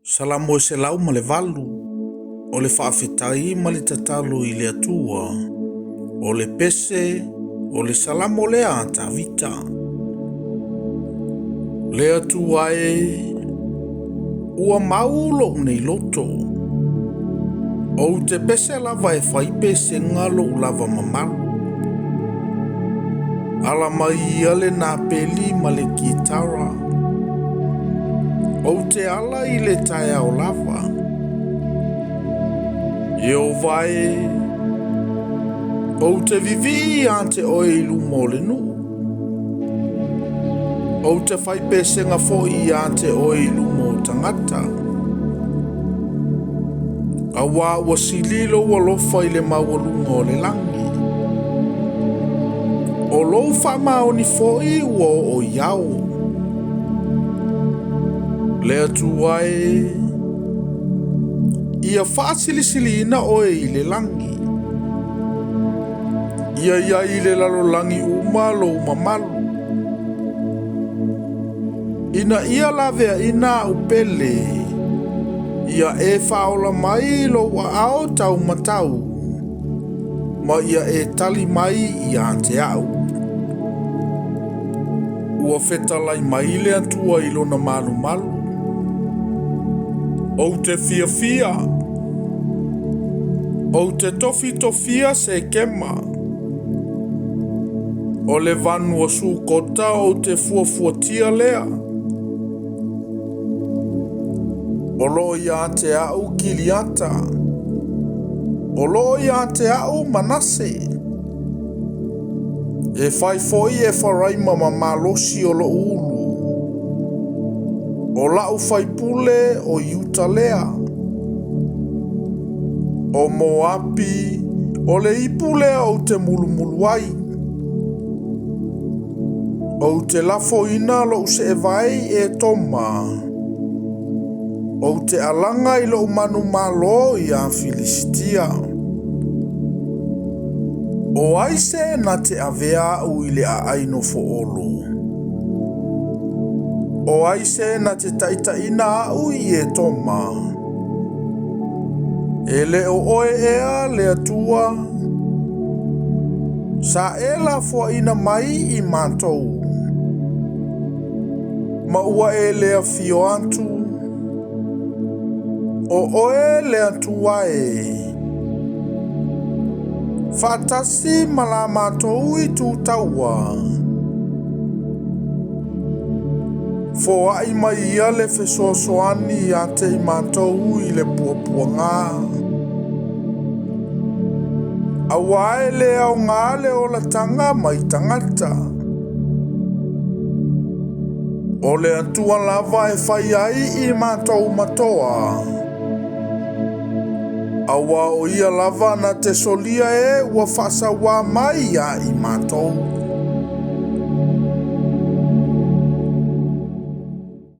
Salamo e 108, o le faafetai ma le tatalo i le Atua, o le pese, o le salamo lea a Tavita. Le Atua e, ua mau lou nei loto. Ou te pese lava e fai pesega lou lava mamalu. Ala mai ia le napeli ma le kitara. Ou te ala i le taeao lava. Ieova e, ou te vivii ia te oe i luma o le nuu. Ou te fai pesega foi ia te oe i luma o tagata. Auā ua sili lou alofa i le maualuga o le lagi. O lou faamaoni foi ua oo i ao. Le Atua e, ia faasilisiliina oe i le lagi. Ia i ai i le lalolagi uma lou mamalu. Ina ia laveaina au pele, ia e faaola mai lou aao taumatau, ma ia e tali mai ia te au. Ua fetalai mai le Atua i lona malumalu. Ou te fiafia, ou te tofitofia Sekema. O le vanua Sukota ou te fuafuatia lea. O loo ia te au Kiliata. O loo ia te au Manase. E fai foi Efaraima ma malosi o lou ulu. O lau faipule o Iuta lea. O Moapi, o le ipu lea ou te mulumulu ai. Ou te lafoina lou seevae i Etoma. Ou te alaga i lou manumalo ia Filisitia. O ai se na te avea au i le aai nofo olo? O ai se na te taitaiina au i Etoma? E le o oe ea le Atua? Sa e lafoaina mai i matou, ma ua e le afio atu. O oe le Atua e, faatasi ma la matou itu taua. Foai mai ia le fesoasoani ia te i matou i le puapuaga. Auā e le aoga le olataga mai tagata. O le Atua lava e fai ai i matou matoa. Auā o ia lava na te solia e ua faasauā mai ia i matou.